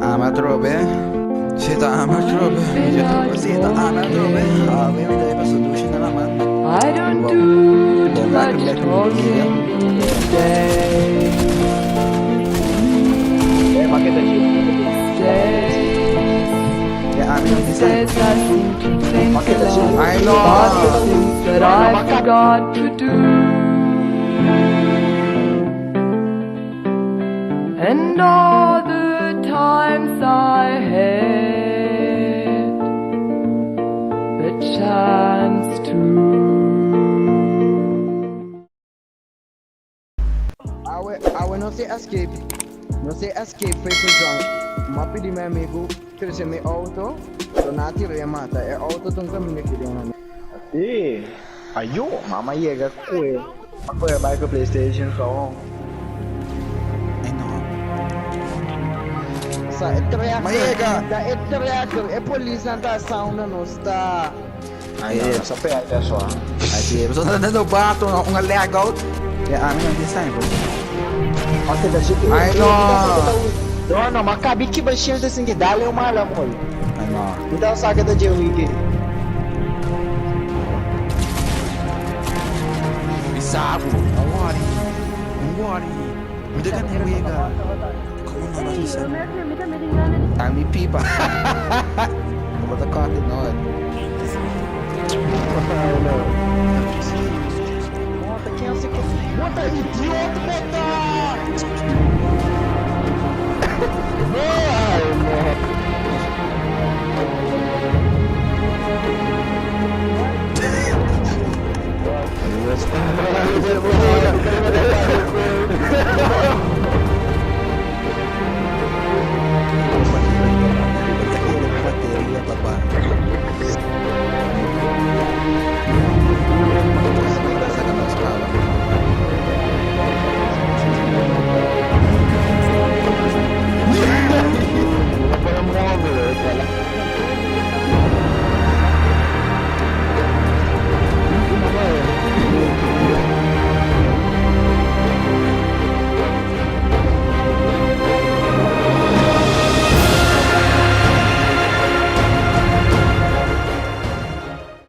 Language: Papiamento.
ta ami atrobe. Si ta ami atrobe. Si ta ami atrobe. Awe mi ta pasa dushi na laman. I don't Bo do bo too wak much lek mi bida. talking these days. Eh, ma che These days. E ami no These tin sa. days I seem to think Ma che a lot Ay no. about the things that No, no, I ma ca- forgot to do. And all the times I had the chance to. Awe, awe no se escape. No se escape foi prison. Ma pidi mi amigo trece mi auto. So na tira e mata. E auto ta un camino ki den mami. Sí. Ayo, mama yega kue. A kue bai ku PlayStation so. Ay no. Sa e tracker. Ma yega. Ta e tracker. E polisnan ta sound na nos ta. Ay no. Sa pea e so. Ay si, so ta dando bato un leg out. E ami no tin sign. Ok, da shit. Ay no. No, no, ma cabi ki ba shield assim que dale uma mala mol. Ay no. Então saca da J-Wiki. Bisabo, no worry. No worry. Mi ta gana e wega. Como no lo sa? Ami pipa. Bo ta kòrte no. Bota quem você quer. Bota idiota, bota!